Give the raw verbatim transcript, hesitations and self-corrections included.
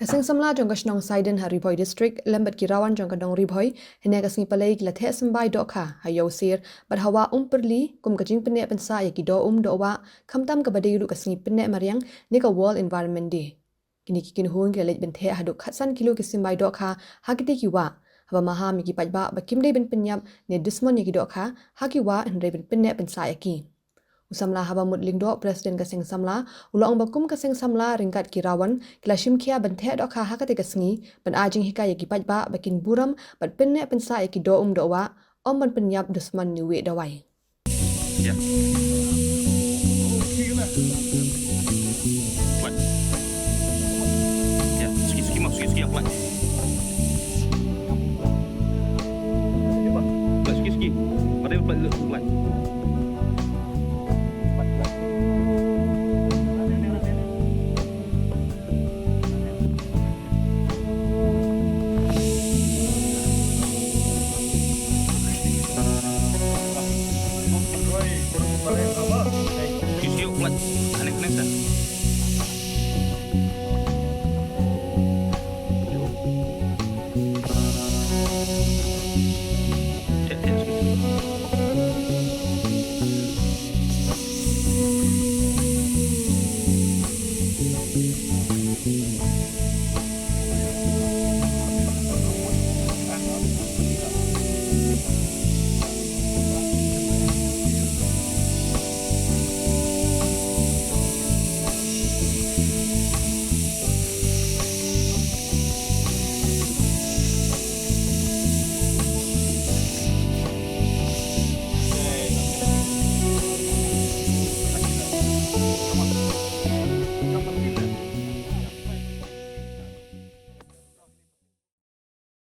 Ka Seng Samla jong ka shnong Saiden ha Ri Bhoi District lem bad ki Rawan jong ka dong Ri Bhoi hynne ka sngi Palei ki la theh symbai dohkha ha Ïewsir bad ha Wah Umpyrli kum ka jingpynneh pynsah ïa ki doh um doh wah, khamtam kaba dei ruh ka sngi pynneh mariang ne ka World Environment Day. Kine ki kynhun ki la leit ban theh haduh khatsan kilo ki symbai dohkha ha kitei ki wah, haba maham ïa ki paidbah ba kim dei ban pynïap ne dusmon ïa ki dohkha ha ki wah hynrei ban pynneh pynsah ïa ki. U Samla Habamut Lyngdoh, President ka Seng Samla, u la ong ba kum ka Seng Samla ryngkat ki Rawan ki la shimkhia ban theh dohkha ha katei ka sngi ban ai jinghikai ïa ki paidbah ba kin burom bad pynneh pynsah ïa ki doh um doh wah, ym ban pynïap dusmon ne wieh dawai. Yeah. Flat. Yeah, suki suki mo, suki suki yang flat.